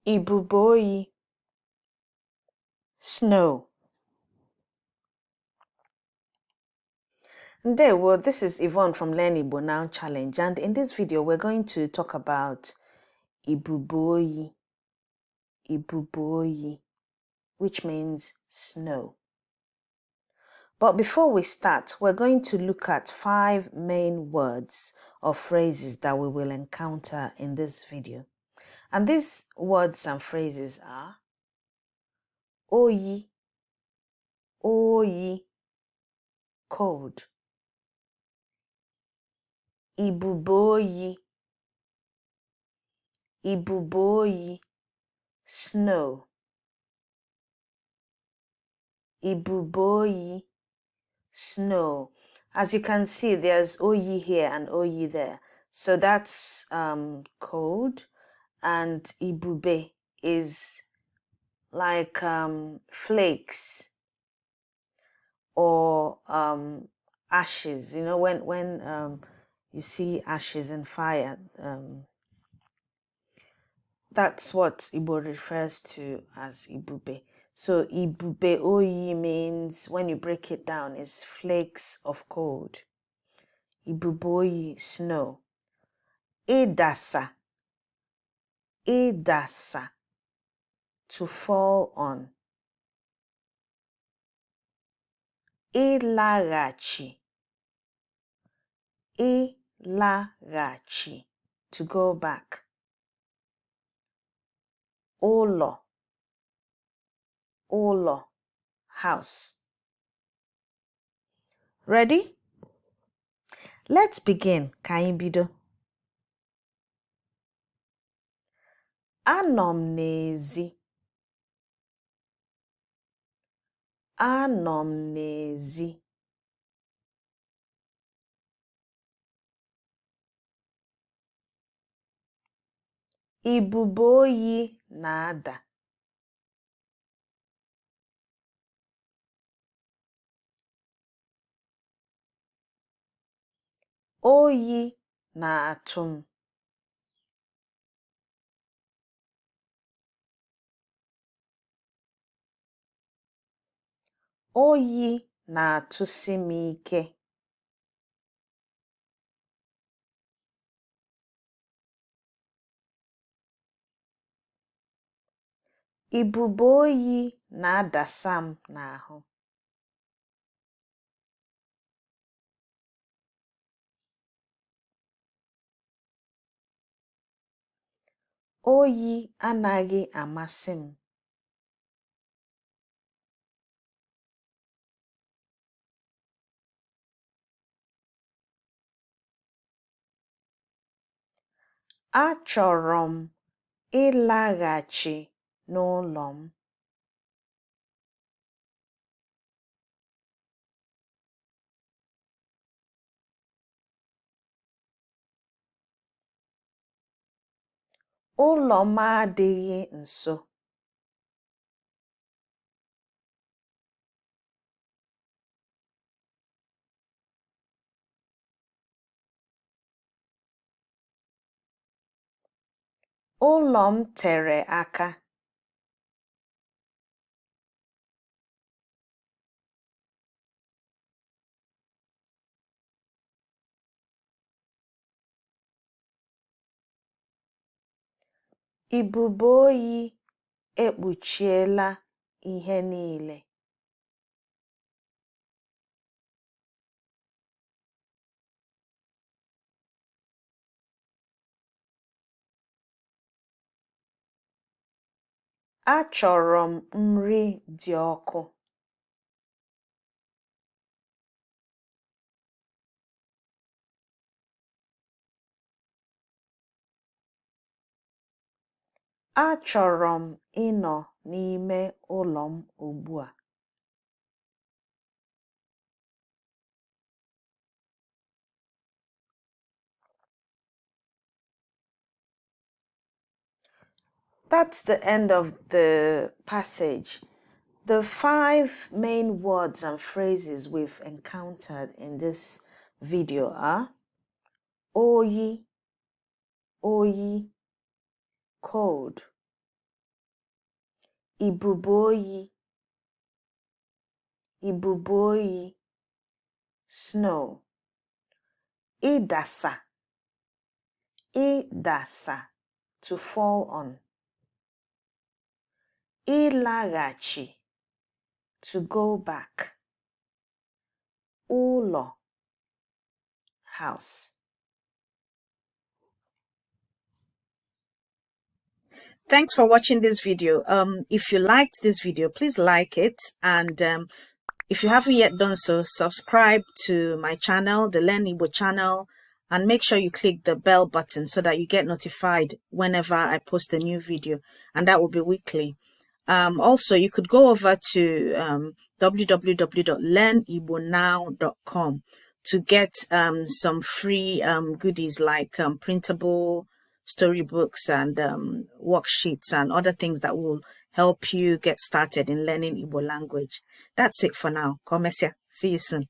Ibube oyi, snow. Ndewo, this is Yvonne from Learn Igbo Now Challenge, and in this video we're going to talk about ibube oyi, ibube oyi, which means snow. But before we start, we're going to look at 5 main words or phrases that we will encounter in this video. And these words and phrases are oyi, oyi, cold, ibube oyi, ibube oyi, snow, ibube oyi, snow. As you can see, there's oyi here and oyi there. So that's cold, and ibube is like flakes or ashes. You know, when you see ashes in fire, that's what Igbo refers to as ibube. So ibube oyi means, when you break it down, is flakes of cold. Ibube oyi, snow. Idasa, idasa, to fall on. Ilaghachi, ilaghachi, to go back. Ụlọ, ụlọ, house. Ready? Let's begin. Ka anyị bido. Anọ m n'ezi. Anọ m n'ezi. Ibube oyi na-ada. Oyi na-atụ m. Oyi na-atụsi m ike. Ibube oyi na-adasa m n'ahụ. Oyi anaghị amasị m. Achọrọ m ịlaghachi n'ụlọ m. Ụlọ m adịghị nso. Ụlọ m tere aka. Ibube oyi ekpuchiela ihe niile. Achọrọ m nri dị ọkụ. Achọrọ m ịnọ n'ime ụlọ m ugbu a. That's the end of the passage. The 5 main words and phrases we've encountered in this video are oyi, oyi, cold. Ibubo oyi. Ibubo oyi. Snow. Ịdasa. Ịdasa. To fall on. Ịlaghachi. To go back. Ụlọ. House. Thanks for watching this video. If you liked this video, please like it. And if you haven't yet done so, subscribe to my channel, the Learn Igbo channel, and make sure you click the bell button so that you get notified whenever I post a new video, and that will be weekly. Also, you could go over to www.learnigbonow.com to get some free goodies like printable storybooks and worksheets and other things that will help you get started in learning Igbo language. That's it for now. Ka ọ mesịa. See you soon.